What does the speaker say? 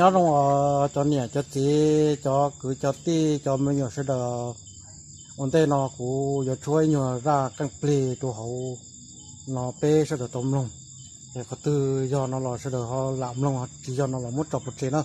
Nyob zoo os cov niam cov txiv, cov kwv cov tij, cov me nyuam sawv daws. Ua ntej no kuv yuav tshuab ib nyuag zaj keej plig rau hauv no peb sawv daws tau mloog. Es qhov twg yog no los sawv daws ho lam mloog, tsis yog no los muab tso pov tseg na.